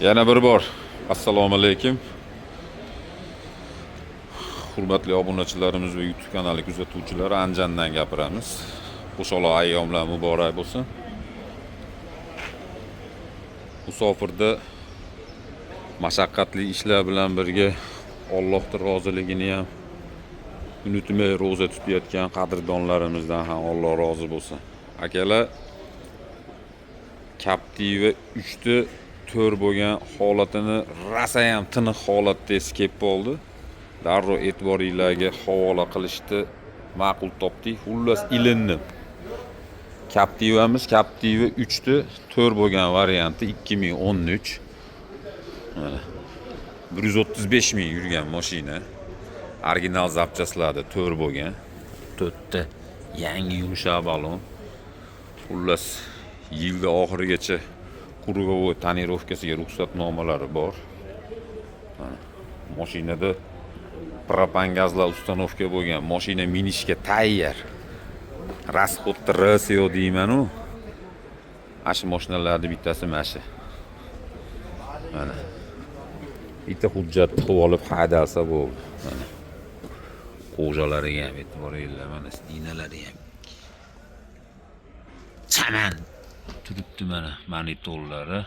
Yana bir bor assalomu alaykum. Hurmatli obunachilarimiz va YouTube kanali kuzatuvchilari, Andijondan gapiramiz. Qo'shaloq ayyomlar muborak bo'lsin. Musofirda mashaqqatli ishlar bilan birga Allohning roziligini ham unutmay ro'za tutayotgan qadrdonlarimizdan ham Alloh rozi bo'lsin. Akalar, Captiva 3 to'r bo'lgan holatini rasayam tiniq holatda esi kelib qoldi. Darrov e'tiboringlarga havola qilishni ma'qul topdik. Xullas, ilindim. Captivamiz Captiva 3 to'r bo'lgan varianti 2013. Mana 135 ming yurgan mashina. Original zapchastlarda to'r bo'lgan. To'rtta yangi yumshoq balon. Xullas, yilda oxirigacha круговой tonirovkasiga ruxsatnomalari bor. Mana mashinada propan gazlar установка bo'lgan. Mashina minishga tayyor. Расход rosa yo'q deyman-u. Ana shu mashinalarning bittasi mana shu. Mana. Bitta hujjat tiqib olib haydalsa bo'ldi. Mana. Кожа lariga ham e'tibor beringlar, mana dinalari ham. Chaman turibdi, mana monitorlari.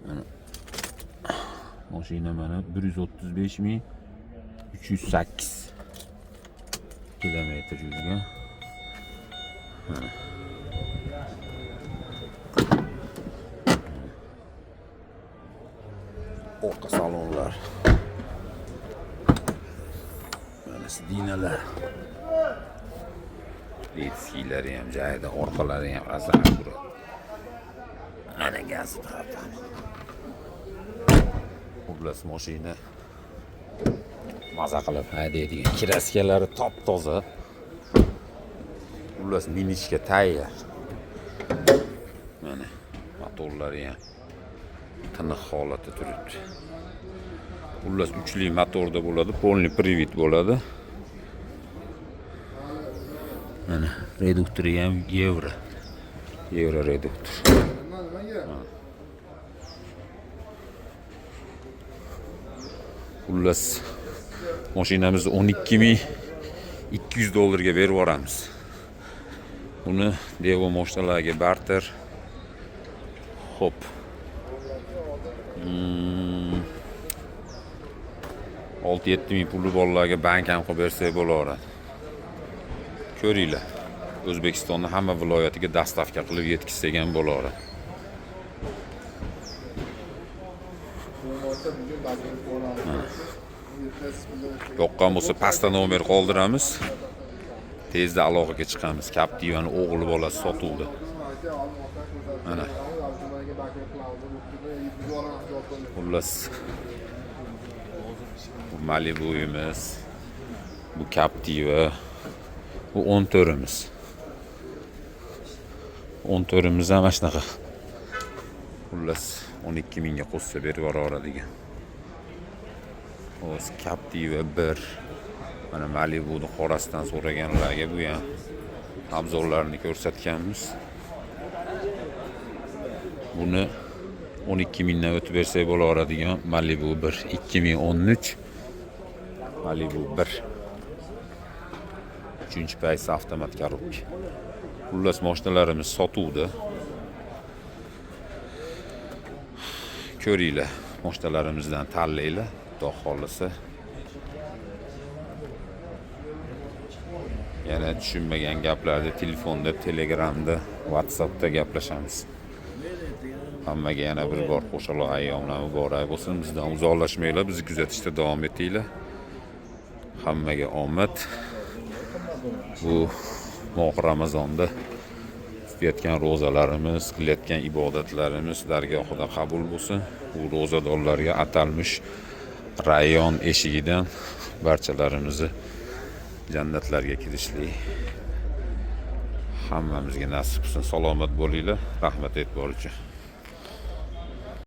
Mana mashina, mana 135 ming 308 kilometr yurgan. Mana. Orqa salonlar. Mana dinalar. Detskilari ham joyida, orqalari ham rosa akkurat. Mana gaz propan. Xullas, mashina maza qilib haydaydigan, краска lari top toza. Xullas, minishga tayyor. Mana motorlari ham tiniq holatda turibdi. Xullas, uchli motorda bo'ladi, полный привод bo'ladi. Mana reduktori ham yevro. Yevro reduktor. Xullas, mashinamizni 12 200 dollarga berib yuboramiz. Buni Devo mashinalarga barter. Xo'p. 6-7 ming puli bolalarga bank ham qilib bersak bo'laveradi. Ko'ringlar. O'zbekistonning hamma viloyatiga доставка qilib yetkazsak ham bo'laveradi. Yoqqan bo'lsa pastda nomer qoldiramiz. Tezda aloqaga chiqamiz. Captivani o'g'li bolasi sotuvda. Mana. Xullas, bu Malibu'yimiz, bu Captiva, bu 14'imiz. 14'imiz ham mana shunaqa. Xullas, 12 mingga qo'shsa berib yuboradigan. Xo'sh, Captiva 1. Mana Malibu'ni qorasidan so'raganlarga bu ham obzorlarini ko'rsatganmiz. Buni 12 mingdan o'tib bersak bo'laveradigan Malibu 1 2013 Malibu 1. Uchinchi paysi avtomat коробка. Xullas, mashinalarimiz sotuvda. Ko'ringlar, mashinalarimizdan tanlanglar, Xudo xohlasa. Yana tushunmagan gaplarni telefonda, Telegramda, WhatsAppda gaplashamiz. Hammaga yana bir bor qo'shaloq ayyomlar muborak bo'lsin. Bizdan uzoqlashmanglar, bizni kuzatishda davom etinglar. Hammaga omad. Bu moh Ramazonda tutayotgan ro'zalarimiz, qilayotgan ibodatlarimiz dargohida qabul bo'lsin. Bu ro'zadorlarga atalmish Rayon eshigidan barchalarimizni jannatlarga kirishlik hammamizga nasib qilsin. Salomat bo'linglar. Rahmat e'tibor uchun.